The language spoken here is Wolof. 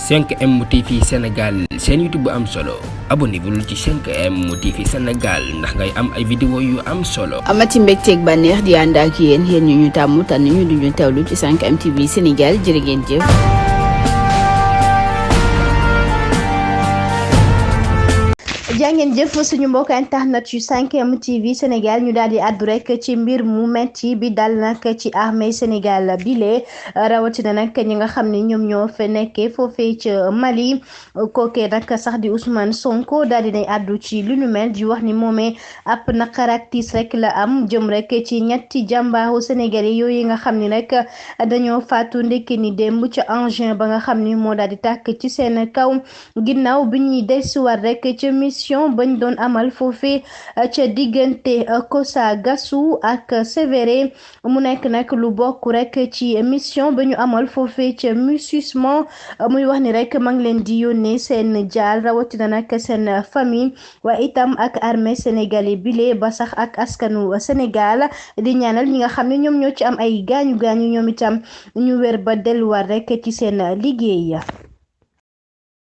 5M TV Sénégal seen YouTube bu am solo abonnez-vous ci 5M TV Sénégal ndax ngay am ay vidéo yu am solo. amati mbégteeg bànneex di ànd ak yéen ñu tàmm tànn ñu duñu teewlu ci 5M TV Sénégal jërë ngeen jëf. jàngeen jëf suñu mbokk internet yu 5M TV Sénégal ñu daal di àddu rek ci mbir mu metti bi dal nag ci armée Sénégal bile rawatina nag ñi nga xam ne ñoom ñoo fa nekkee foofee ci Mali kookee nag sax di Ousmane Sonko daal di nay àddu ci lu nu mel di wax ni moomee ab naqar ak tiis rek la am jëm rek ci ñetti jàmbaaru sénégalais yooyu nga xam ni rek dañoo faatu ndekki ni démb ca engin ba nga xam ni moo daal di tàkk ci seen kaw ginnaaw bi ñuy desuwaat rek ca mission bañ doon amal foofee ca diggante Kossa-Gassou ak Sévéré mu nekk nag lu bokk rek ci mission ba ñu amal foofee ca MINUSMA muy wax ni rek ma ngi leen di yónnee seen jaal rawatina nag seen famille waaye itam ak armée sénégalais bile ba sax ak askanu Sénégal di ñaanal ñi nga xam ne ñoom ñoo ci am ay gaañu gaañu ñoom itam ñu wér ba delluwaat rek ci seen liggéey.